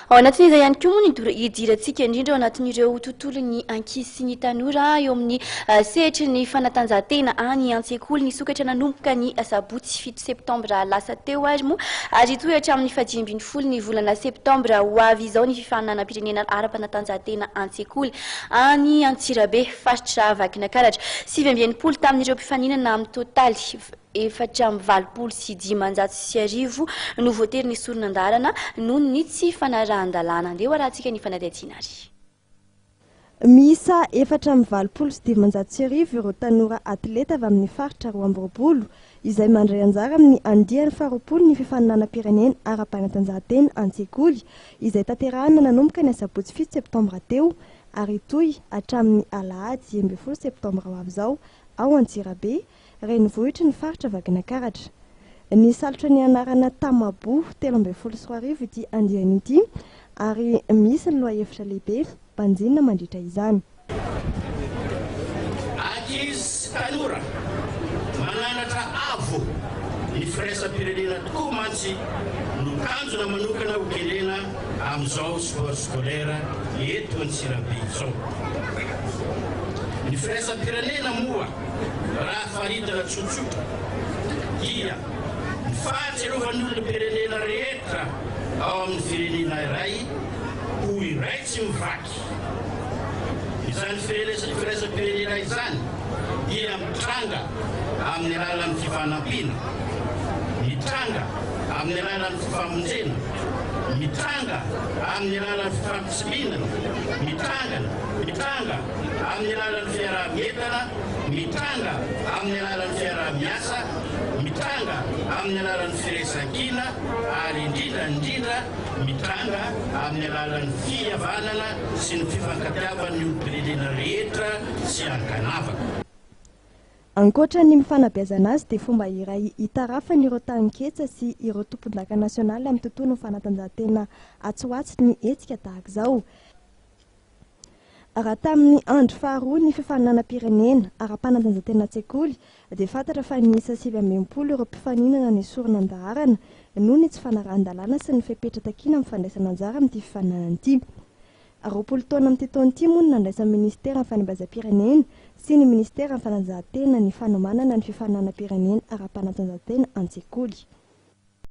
Ao anatin'izay ihany koa moa ny hidirantsika indrindra ao anatin'ireo tontolon'ny ankizy sy ny tanora eo amin'ny sehatry ny fanatanjahantena any an-tsekoly. Nisokatra nanomboka ny sabotsy 7 septambra lasa teo ary moa ary hitohy hatramin'ny faha-15 ny volana septambra ho avy izao ny fifaninanam-pirenena ara-panatanjahantena an-tsekoly any Antsirabe, faritra Vakinankaratra. 69 tamin'ireo mpifaninana amin'ny totaly 1584 no voatery nesorina an-dalana noho ny tsy fanarahan-dalàna. Andeha ho arahantsika ny fanadihadiana ary. Miisa 1584 ireo tanora atleta avy amin'ny faritra 22 izay mandray anjara amin'ny andiany faha-20 ny fifaninanam-pirenena ara-panatanjahantena an-tsekoly izay tanterahina nanomboka ny asabotsy 7 septambra teo ary hitohy hatramin'ny alahady 19 septambra ho avy izao ao Antsirabe, renivohitry ny faritra Vakinankaratra. Nisalotra ny anarana Tamabo 2013 ity andiany ity ary misy ny lohahevitra lehibe banjinina mandritra izany. Ankizy sy tanora mananatra avo ny firaisam-pirenena tokoa mantsy no tanjona manokana hokendrena amin'izao sport scolaire eto Antsirabe izao. Ny firaisam-pirenena moa raha faritana tsotsotra dia ny fahatsiarovan'ny olom-pirenena rehetra ao amin'ny firenena iray ho iray tsy mivaky. Izany firaisam-pirenena izany dia mitranga amin'ny alalan'ny fifanampiana, mitranga amin'ny alalan'ny fifamonjena, mitranga amin'ny alalan'ny fifampitsimbinana, mitrangana, mitranga amin'ny alalan'ny fiaraha-mientana, mitranga amin'ny alalan'ny fiaraha-miasa, mitranga amin'ny alalan'ny firaisankina ary indrindra indrindra mitranga amin'ny alalan'ny fihavanana sy ny fifankatiavan'ny olom-pirenena rehetra tsy ankanavaka. Ankoatra ny fanabeazana azy dia fomba iray hitarafana ireo taninketsa sy ireo tompondaka nasionaly amin'ny tontolon'ny fanatanjahantena atsy ho atsy ny hetsika tahaka izao. Raha tamin'ny andro faharoa ny fifaninanam-pirenena ara-panatanjahantena an-tsekoly dia fantatra fa niisa 69 ireo mpifaninana nesorina an-daharana noho ny tsy fanarahan-dalàna sy ny fepetra takiana amin'ny fandraisana anjara amin'ity fifaninanana ity. 20 taona amin'ity taona ity moa no nandraisan'ny minisiteran'ny Fanabeazam-pirenena sy ny minisiteran'ny Fanatanjahantena ny fanomanana ny fifaninanam-pirenena ara-panatanjahantena an-tsekoly.